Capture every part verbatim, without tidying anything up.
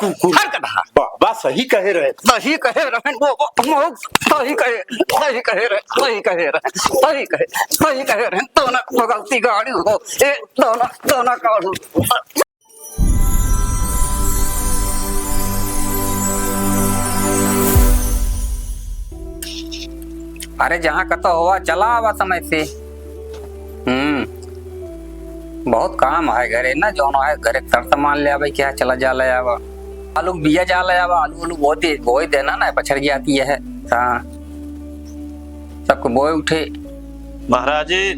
कुकुर। हर कथा। बा-, बा सही कहे रहे। सही कहे रहे, वो, वो, वो सही कहे, सही कहे रहे, सही कहे रहे, सही कहे, सही कहे रहे। दोनों बगल ती गाड़ी हो, ए, दोनों, दोनों का हो। अरे, जहाँ कतो हुआ, चला आवा समय से। हम्म, बहुत काम है घरे ना, जौन है घरे के सर सामान ले आवे, क्या चला जा ले आवा, आलू के बिया जा ले आवा, आलू, आलू बोए दे, बोए देना ना, पछड़ जाती है। हाँ, सबको बोए उठे। महाराज जी,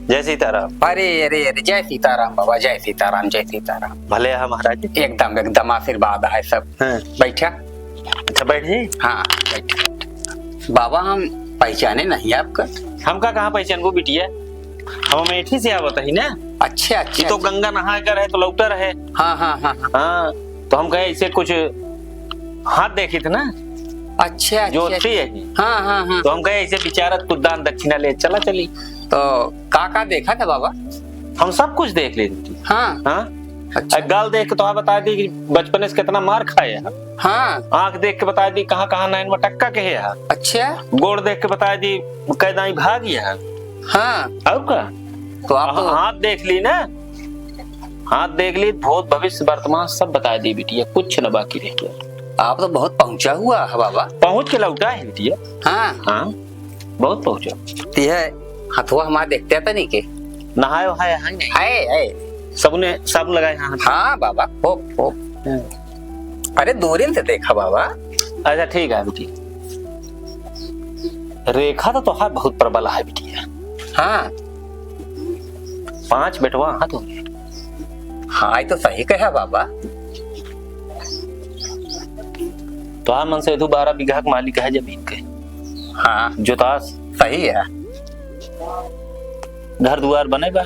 जय सीताराम। अरे, अरे, अरे, जय सीताराम बाबा, जय सीताराम, जय सीताराम। भले है महाराज जी। एकदम, एकदम आशीर्वाद है सब। हाँ। बैठा। अच्छा, बैठ जी। हाँ, बैठ। बाबा, हम पहचाने नहीं आपका। हमका कहाँ पहचानबो बिटिया? हम अमेठी से आवत ही ना। अच्छा, अच्छा, ये तो अच्छा। गंगा नहाए कर है तो लौटा रहे। हाँ, हाँ, हाँ, हाँ। हाँ, तो हम कहे ऐसे कुछ हाथ देखी थे ना। अच्छा, जो अच्छा, अच्छी है। हाँ, हाँ, हाँ। तो हम कहे ऐसे विचारत कुछ दान दक्षिणा ले चला चली। तो का का देखा था बाबा? हम सब कुछ देख लेती। हाँ। हाँ। अच्छा। गाल देख के तो आप बता दी कि बचपने से कितना मार खाए हैं। हाँ। आँख देख के बता दी कहाँ कहाँ नैन मटक्का के है। अच्छा। गोड़ देख के बता दी कैदाई भाग है। हाँ। और का? तो आप तो हाथ देख ली ना, हाथ देख ली, भूत भविष्य वर्तमान सब बता दी बिटिया, कुछ न बाकी रह गया। आप तो बहुत पहुँचा हुआ है बाबा। पहुँच के लौटा है बिटिया। हाँ। हाँ, बहुत पहुँचा। ती है, हथुआ हमार देखते तनी के। नहाए वहाए है नहीं? है, है। सबने, साबुन लगाए हैं? हाँ बाबा, खूब, खूब। हाँ। अरे दूरिन से देखा बाबा। अच्छा ठीक है बिटिया। रेखा तो तोहार बहुत प्रबल है बिटिया। हाँ। पांच बेटवा हाँ तो। हाँ, ये तो सही कहा बाबा। तोहार मनसेधू बारह बीघा के मालिक है जमीन के। हाँ। जोतास। सही है। घर दुआर बने बा?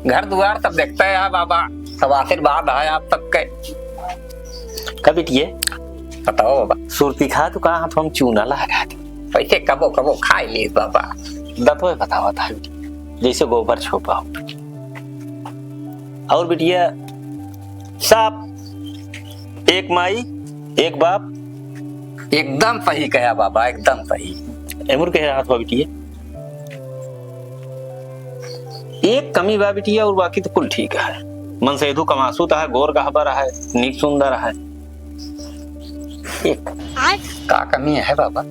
घर दुआर सब देखते हैं बाबा, सब आशीर्वाद है आप सबके। का बिटिये? बताओ बाबा। सुरती खा तू कहाँ हाथ हम चूना लगा दे। वैसे कबो कबो खाई ली बाबा। दतवे बतावा था बिटिया, जैसे गोबर छोपा हो। और बिटिया साफ, एक माई, एक बाप। एकदम सही कहा बाबा, एकदम सही। एमुर के हाथ बा बिटिया। एक कमी बा बिटिया, और बाकी तो कुल ठीक है। मनसेधू कमासुत है, गोर गहबर है, नीक सुंदर है। एक का कमी है बाबा?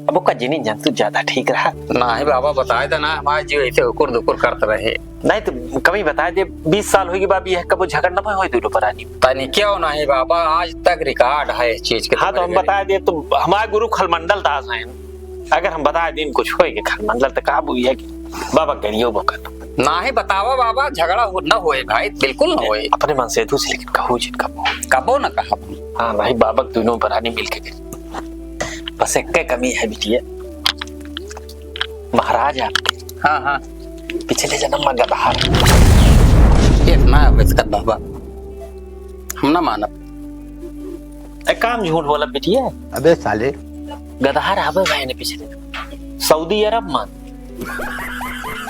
अब ओका जिनी जंतु ज्यादा ठीक रहा। नाही बाबा, बताए दे ना, हमारे जीव ऐसे हुकुर दुकुर करत रहे। नहीं तो कमी बताए दे, बीस साल होई बाबी है, कबो झगड़ न होई दुनो परानी। तनी क्यों नहीं बाबा, आज तक रिकॉर्ड है इस चीज के। हाँ, तो हम बताए दे, तो हमारे गुरु खलमंडल दास हैं, अगर हम बताए दिन कुछ होई के खलमंडल तो का बुझे कि बाबा गरियो बकत। नाही बतावा बाबा, झगड़ा हो, न होए भाई, बिल्कुल न होए। अपने मनसेधू से लेकिन कहू जिन कबो। कबो न कहा। हाँ भाई, बाबा दोनों परानी मिलके गए। बस एक कमी है बिटिया, महाराज आपके। हाँ, हाँ। पिछले जन्म में गदहा। ये ना हो सकत बाबा, हम ना मानब। ए, काम झूठ बोला बिटिया। अबे साले। गदहा रहबे भाई ने पिछले। सऊदी अरब मान।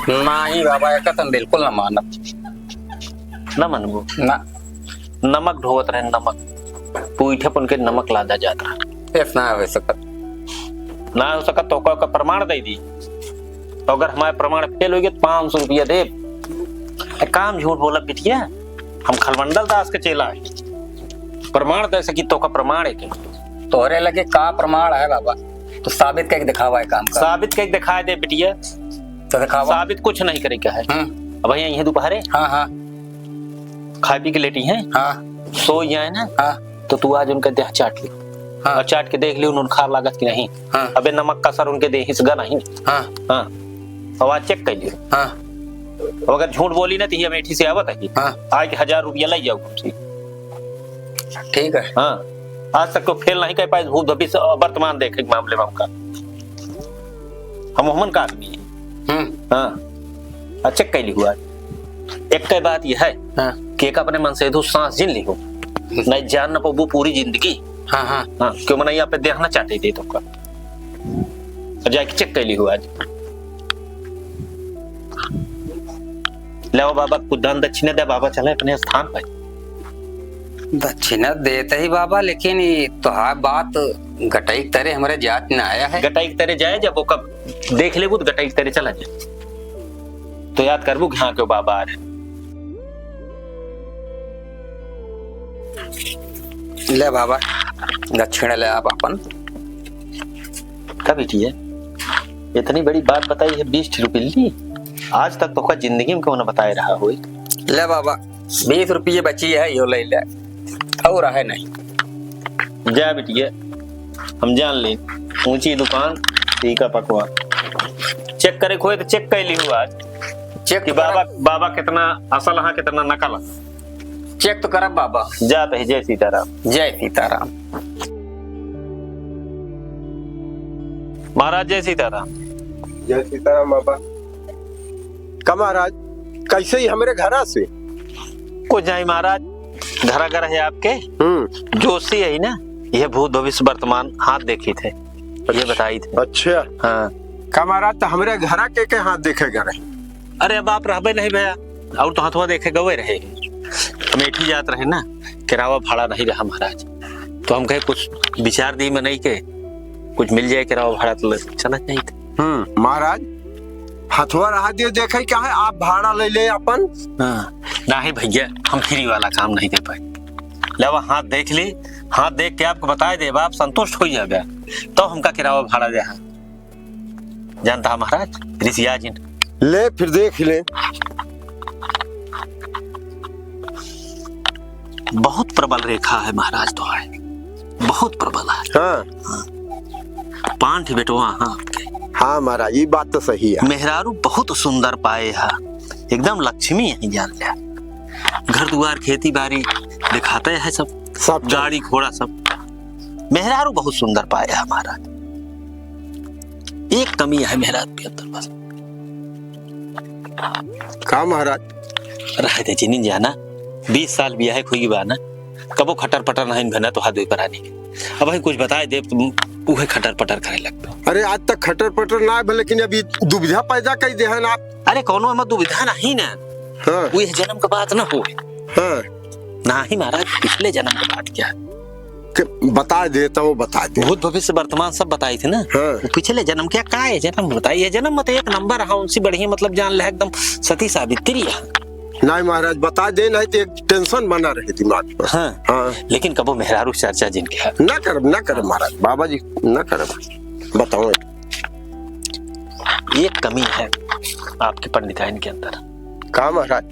नाही बाबा, एका तो हम बिल्कुल ना मानब। ना मानबो? ना। नमक ढोवत रहे, नमक। पूछे पुन के नमक लादा जात रहा। इस ना हो सकत। ना हो सकत तो ओकर, ओकर प्रमाण दे दी। तो अगर हमारे प्रमाण फेल हो गए तो पाँच सौ रुपया दे। ए, काम झूठ बोला बिटिया, हम खलमंडल दास के चेला है। प्रमाण दे सकी तो का प्रमाण है के? तोहरे लगे का प्रमाण है बाबा? तो साबित करके दिखावा है काम का। साबित करके दिखाए दे बिटिया। तो दिखावा। साबित कुछ नहीं करे का है। हम्म। अब यहाँ, यहाँ दोपहरे। हाँ, हाँ। खाए पी के लेटी हैं। हाँ। सो जाए ना। हाँ। तो तू आज उनका देह चाट ले। हाँ। और चाट के देख ले, उन्होंने खार लागत कि नहीं। हाँ। अबे नमक का असर उनके देह से गना ही नहीं। हाँ। हाँ। अब आज चेक कर लियो। हाँ। अब अगर झूठ बोली ना तो ये अमेठी से आवत है। हाँ। आज के हजार रुपया ले जाओ हमसे। ठीक है। हाँ। आज तक तो फेल नहीं कर पाए, भूत भविष्य और वर्तमान देखे के मामले में हमका। हम हमन का आदमी है। हम्म। हाँ। अच्छा कैली हुआ। एक के बात यह है हाँ। कि एक अपने मन से दो सांस जिन लिहो, नहीं जान न पाबू पूरी जिंदगी। हाँ, हाँ। हाँ, क्यों मना यहाँ पे देखना चाहते थे तुमका। और जाके चेक कैली हुआ आज। ले बाबा, कुछ दान दक्षिणा दे बाबा, चले अपने स्थान पर। दक्षिणा देत ही बाबा, लेकिन ई तोहार बात गटई के तरे हमरे जात ना आया है। गटई के तरे जाए, जब ओका देख लेबू तो गटई के तरे चला जाए। तो याद करबू कि हाँ, क्यों बाबा आ रहे। ले बाबा, दक्षिणा ले आप अपन। का बिटिया, इतनी बड़ी बात बताई है, बीस रुपये ली? आज तक तोका जिंदगी में कौन बताए रहा होई? ले बाबा, बीस रुपये बची है, यो ले ले, और है नहीं। जा बिटिया, हम जान ले, ऊंची दुकान, फीका पकवान। चेक करे खोए तो चेक कर ली आज। चेक कि तो बाबा, करब। बाबा कितना असल हाँ, कितना नकल हाँ। चेक तो करब बाबा। जात ही, जय सीताराम। जय सीताराम। महाराज, जय सीताराम। जय सीताराम बाबा। का महाराज, कैसे ही हमरे घरा से? कुछ नहीं महाराज, घरा घर है आपके। हम्म। जोशी है ना, ये भूत भविष्य वर्तमान हाथ देखी थे, ये बताई थे। अच्छा। हाँ। का महाराज, तो हमरे घरा के, के हाथ देखे गए? अरे, अब आप रहबे नहीं भैया, और तो हथवा देखे गवे रहे। हम एठी जात रहे ना, किरावा भाड़ा नहीं रहा महाराज, तो हम कहे कुछ विचार दी मनई के, कुछ मिल जाए किरावा भाड़ा तो ले चला जाइत। हम्म, महाराज, हथवा रहा दियो, देखे क्या है, आप भाड़ा ले ले अपन। हाँ, नहीं भैया, हम फ्री वाला काम नहीं दे पाए। लेवा हाथ देख ली, हाथ देख के आपको बताए देबा, आप संतुष्ट हो जाबे, तो हमका किरावा भाड़ा दे। हाँ। जानता है महाराज, रिसिया जिन। ले फिर देख ले। बहुत प्रबल रेखा है महाराज, तो है, बहुत प्रबल है। हाँ। हाँ। पांच बेटवा, हाँ, आपके। हाँ महाराज, ये बात तो सही है। मेहरारू बहुत सुंदर पाए है, एकदम लक्ष्मी है, जान ले। घर दुआर, खेती बाड़ी दिखाते हैं सब, सब चल- गाड़ी घोड़ा सब। मेहरारू बहुत सुंदर पाया है महाराज, एक कमी है मेहरारू के अंदर बस। का महाराज? रहे दे जिनिन जाना, बीस साल बियाहे खुई बा ना, कबो खटर पटर नहीं भना तो हाथ धोई परानी के। अब भाई कुछ बताए देब तो उहे खटर पटर करे लगबे। अरे आज तक खटर पटर ना भले, लेकिन अभी दुविधा पैदा कर दे है ना आप। अरे कौनो हमें दुविधा नहीं ना। हाँ। वो यह जन्म के बात ना हो। हाँ। नाही महाराज, पिछले जन्म के बात क्या है? के बता दे, तो वो बता दे। भूत भविष्य वर्तमान सब बताई थे ना। हाँ। वो पिछले जन्म क्या, का है जन्म बताई? ये जन्म मत एक नंबर है, उनसे बढ़िया, मतलब, जान ले, एकदम सती सावित्री है। नहीं महाराज, बता दे, नहीं तो एक टेंशन बना रहे दिमाग पर। हाँ। हाँ। लेकिन कबो मेहरारू चर्चा जिनके है। ना करब, ना करब महाराज, बाबा जी ना करब। बताओ। एक कमी है आपके पंडिताइन के अंदर। का महाराज?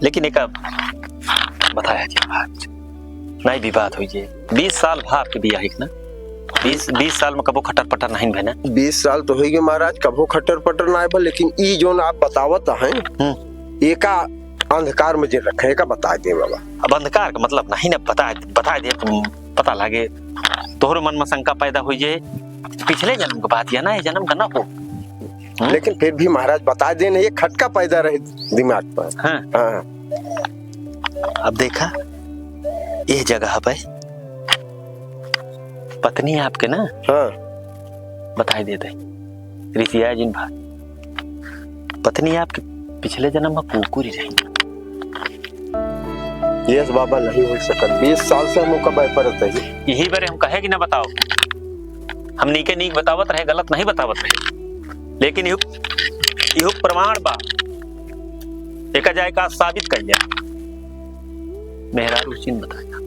लेकिन एक बताया जी महाराज, नहीं विवाद होई जे। बीस साल भा आपके बियाह है ना? बीस, बीस साल में कबो खटर पटर नहीं भे ना? बीस साल तो होई गए महाराज, कबो खटर पटर ना भे, लेकिन ई जोन आप बतावत हैं, हम्म। एका अंधकार में जे रखे, एका बता दे बाबा। अब अंधकार का मतलब नहीं ना, बता, बता दे, तुम पता लागे, तोहरे मन में शंका पैदा होई जे, पिछले जन्म के बात या ना, ये जन्म का ना हो। हम्म? लेकिन फिर भी महाराज बता दे ना, ये खटका पैदा रहे दिमाग पर। हाँ। हाँ। अब देखा, ये जगह पे पत्नी आपके ना, हाँ। बताई देते, रिसिया जिन भाई, पत्नी आपके पिछले जन्म में कुकुरी रही। यस बाबा, नहीं हो सकत। बीस साल से हम ओका भय परत है। यही बारे हम कहे कि ना बताओ, हम नीके नीक बतावत रहे, गलत नहीं बतावत रहे, लेकिन इहु, इहु प्रमाण बा, एका जाए का साबित कर जा। मेहरारू चिन बताया,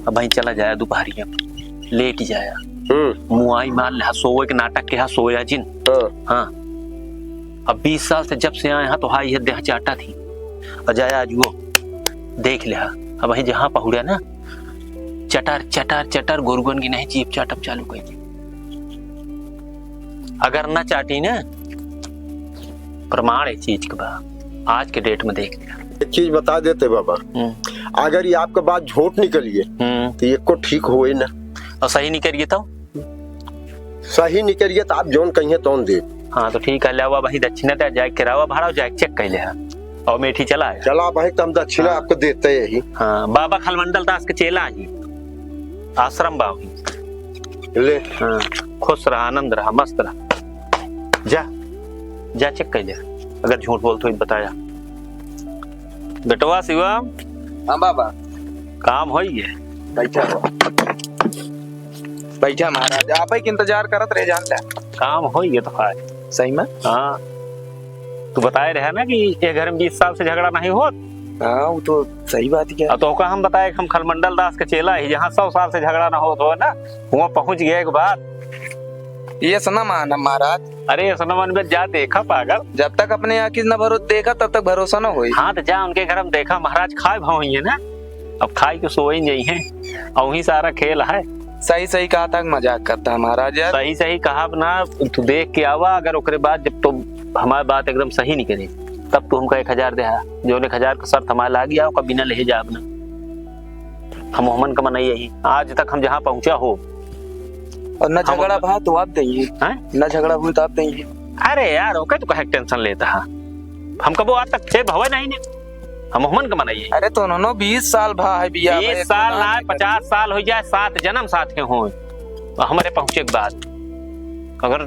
अब भाई चला जाया दोपहरिया में, लेट जाया, हम्म। मुआई मार ले, सोए के नाटक के हा सोया जिन। हाँ। हाँ। अब बीस साल से जब से आए हैं तो हाई है देह चाटा थी। और जाया आज वो देख ले हा। अब वहीं जहाँ पहुड़ा ना, चटर, चटर, चटर, गोरुगन की नहीं जीभ चाटब चालू कर दी। अगर ना चाटी ना, प्रमाण एक चीज के बा, आज के डेट में देख ले। एक चीज बता देते बाबा, हम्म। अगर ये आपके बात झूठ निकलिए, हम्म। तो ये को ठीक होए ना। और सही निकलिए तो? सही निकलिए तो आप जौन कहिए तौन दे। हाँ, तो ठीक है, ले आवा भाई दक्षिणा दे, जाए किरावा भाड़ा, जाए चेक कर ले। और मेठी चला है। चला भाई, तो हम दक्षिणा हाँ। आपको देते ही। हाँ, बाबा खलमंडल दास के चेला ही, आश्रम बा वहीं। ले। हाँ, खुश रहा, आनंद रहा, मस्त रहा। जा, जा चेक कर ले, अगर झूठ बोलत हो तो बताया। बेटवा शिवम। हाँ बाबा। काम होई गए। बैठा हो। बैठा महाराज, आप ही के इंतजार करत रहे जान ले। काम होई गए तो है। सही में? हाँ। तू बताए रहे ना कि ये घर में बीस साल से झगड़ा नहीं होत। हाँ, वो तो सही बात है। अब तो ओका हम बताए कि हम खलमंडल दास के चेला ही, जहाँ सौ साल से झगड़ा ना होत हो ना, वहाँ पहुँच गए एक बात। ये सना माना महाराज। अरे, ये सना मन में जा देखा पागल। जब तक अपने आँखी न भरो देखा, तब तक भरोसा न होई। हाँ, तो जा उनके घर में देखा, महाराज खाए भाव ही है ना, अब खाए के सोए नहीं है, और वहीं सारा खेल है। सही सही कहा था, मजाक करता है महाराज यार। सही सही कहा ना, तू देख के आवा, अगर ओकरे बाद जब तो हमारी बात एकदम सही नहीं करे, तब तू हमका एक हजार दे, जो एक हजार का शर्त हमारे लागी आओ, कभी ना ले जाब ना। हम मोहमन का मनई यही, आज तक हम जहाँ पहुँचा हो। और न हम झगड़ा भा तो आप देंगे। हैं? न झगड़ा हुई तो आप देंगे। अरे यार, ओके तो काहे टेंशन लेता है? हम कबो आज तक छेद भवे नहीं ने। हम मोहमन का मनई है। अरे तो उन्होंने बीस साल भा है बिया बीस साल ना, पचास साल हो जाए, सात जन्म साथ के होए। और हमारे पहुँचे के बाद अगर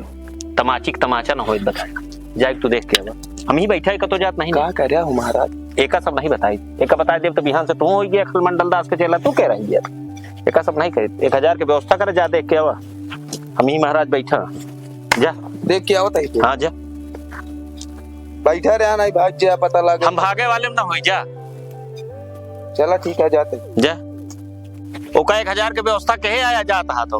तमाची के तमाचा ना होए, बताए, जाए तू देख के अब। हम ही बैठा है, कतो जात नहीं। का करे हो महाराज? एका सब नहीं बताई, एका बताए देव तो बिहान से तू हो गया खलमंडल दास के चेला, तू कह रही है। एका सब नहीं करे, एक हजार के व्यवस्था करे, जा देख के आवा। हम ही महाराज बैठा, जा। देख के आवत है। हाँ, जा। बैठा रहा नहीं, भाग जा, पता लगे। हम भागे वाले में ना होई, जा। चला ठीक है, जाते। जा। ओका एक हजार के व्यवस्था कहे आया जात हा तो।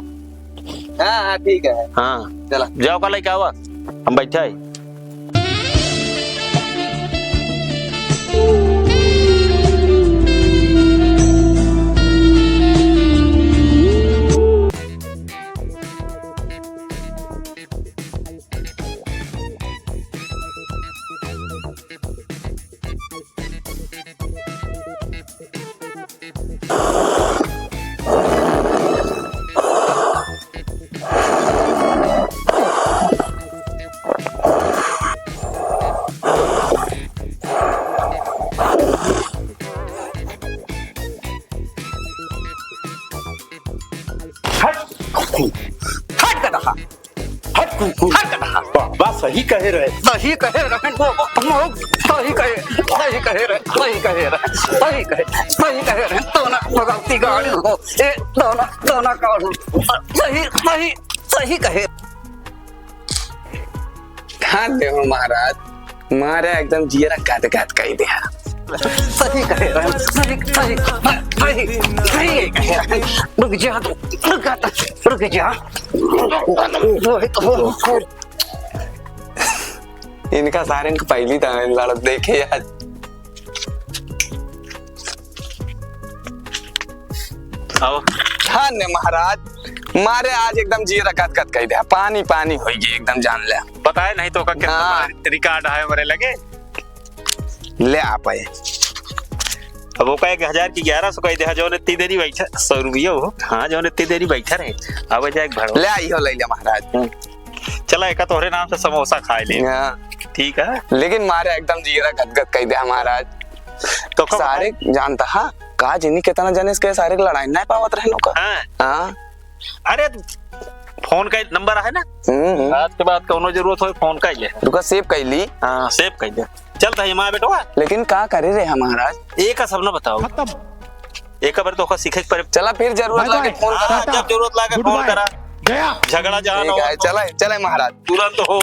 हाँ, हाँ, ठीक है। हाँ। चला। जा ओका लेके आवा, हम बैठा है। हट, हट गधा, हट, हट गधा। बा, बा, सही कहे रहे। सही कहे रहे, वो, वो, वो, सही कहे, सही कहे रहे, सही कहे रहे, सही कहे, सही कहे रहे। दोना बगलती गाड़ी हो, ए, दोना, दोना गाड़ी हो। सही, सही, सही कहे। ध्यान दे हो महाराज, मारे एकदम जियरा गद गद कई दे। सही कहे रहे, सही, सही, सही, सही कहे रहे। रुक जा, रुक जा, रुक जा। इनका सारे इनको पहली दाने लड़त देखे आज। आओ। धन्य महाराज, मारे आज एकदम जियरा गद गद कई दे, पानी पानी होई गई एकदम जान ले। बताए नहीं तो का कितना हाँ। बड़ा रिकॉर्ड है हमारे लगे। ले आ पाए। अब ओका एक हजार की ग्यारह सौ कई दे, जौन इतनी देरी बैठा, सौ रुपया हो, हाँ, जौन इतनी देरी बैठा रहे, अब जाए एक भरो। ले आई हो, ले ले महाराज। हम्म। चला, एका तोहरे नाम से समोसा खाए ले। हाँ। ठीक है। लेकिन मारे एकदम जियरा गद गद कई दे महाराज। तो कब सारे जानता हा, का जिनी कितना जने इसके सारे के लड़ाई नहीं पावत रहनो का। हाँ। हाँ। अरे, फोन का नंबर है ना? हम्म, हम्म। आज के बाद कौनो जरूरत हो, फोन कर ले। रुका, सेव कर ली। हाँ, सेव कर ले। चल भाई, हमारा बेटवा। लेकिन का करे रे महाराज? एक का सब ना बताओ। खत्म। एक बार तो ओका सीखे के पड़े। चला, फिर जरूरत bye लागे bye। फोन करा। हाँ, टाटा। जब जरूरत लागे good फोन bye। करा। गया। झगड़ा जहाँ ठीक ना है, हो। चले, चले महाराज। तुरंत हो।